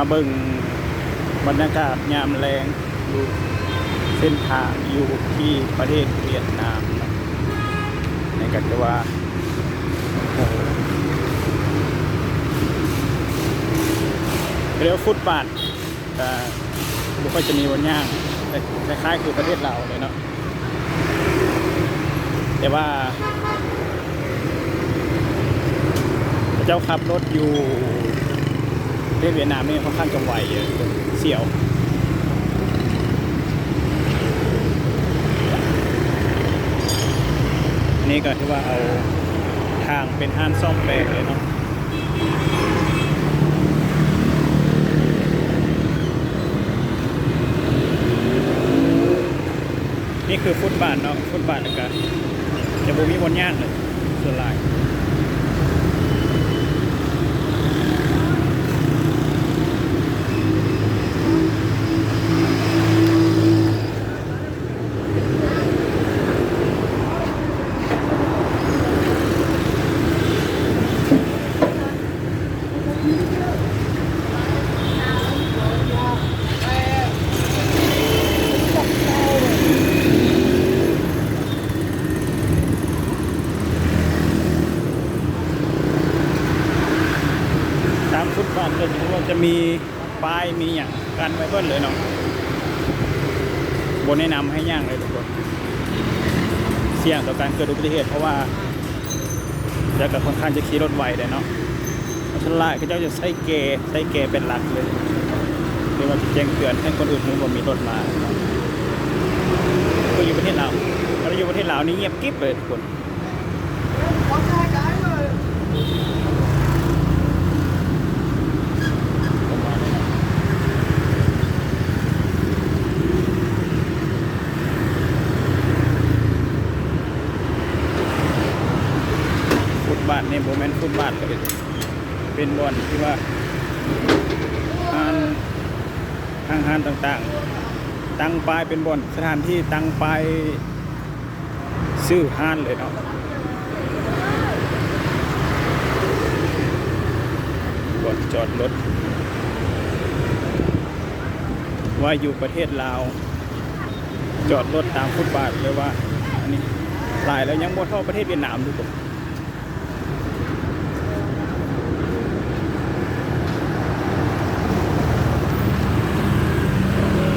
ມາເບິ່ງບັນຍາກາດຍາມແລງຢູ່ເສັ້ນທາງຢູ່ທີ່ປະເທດຫວຽດນາມເນາະ. ນີ້ກໍຄືວ່າ ໂອ້ໂຫ ເລີຍຟຸດບາດ ກໍບໍ່ຄ່ອຍຈະມີບ່ອນຍ່າງ ແຕ່ຄ້າຍໆຄືປະເທດລາວເລີຍເນາະ. ແຕ່ວ່າເຂົາເຈົ້າຂັບລົດຢູ່ປະເທດຫວຽດນາມນີ້ຄ່ອນຂ້າງຈະໄວ ສ່ຽວ. ອັນນີ້ກໍຖືວ່າເອົາທາງເປັນຮ້ານສ້ອມແປງເລີຍເນາະ. ນີ້ຄືຟຸດບາດເນາະ, ຟຸດບາດແລ້ວກະຈະບໍ່ມີບ່ອນຍ່າງເລີຍສ່ວນຫຼາຍ. ຕາມຟຸດບາດກໍຈະມີ ປ້າຍມີຫຍັງກັນໄວ້ເບິດເລີຍເນາະ. ບໍ່ແນະນຳໃຫ້ຍ່າງເລີຍທຸກຄົນ, ສ່ຽງຕໍ່ການເກີດອຸບັດຕິເຫດ ເພາະວ່າເຂົາເຈົ້າກໍຄ່ອນຂ້າງຈະຂີ່ລົດໄວແຫຼະເນາະ. ສ່ວນຫຼາຍເຂົາເຈົ້າຈະໃຊ້ແກ ໃຊ້ແກເປັນຫຼັກເລີຍ ເພື່ອວ່າຈະແຈ້ງເຕືອນໃຫ້ຄົນອື່ນຮູ້ວ່າມີລົດມາ. ຄືຢູ່ປະເທດລາວ ຖ້າຢູ່ປະເທດລາວນີ້ງຽບກິບເລີຍທຸກຄົນ. ຟຸດບາດນີ້ບໍ່ແມ່ນຟຸດບາດເລີຍ, ເປັນບ່ອນທີ່ວ່າຮ້ານ ຫ້າງຮ້ານຕ່າງໆ ຕັ້ງປ້າຍເປັນບ່ອນ ສະຖານທີ່ຕັ້ງປ້າຍ ຊື່ຮ້ານເລີຍເນາະ. ບ່ອນຈອດລົດ ວ່າຢູ່ປະເທດລາວ ຈອດລົດຕາມຟຸດບາດ ຫຼືວ່າອັນນີ້ ຫຼາຍແລ້ວ ຍັງບໍ່ເທົ່າປະເທດຫວຽດນາມທຸກຄົນ.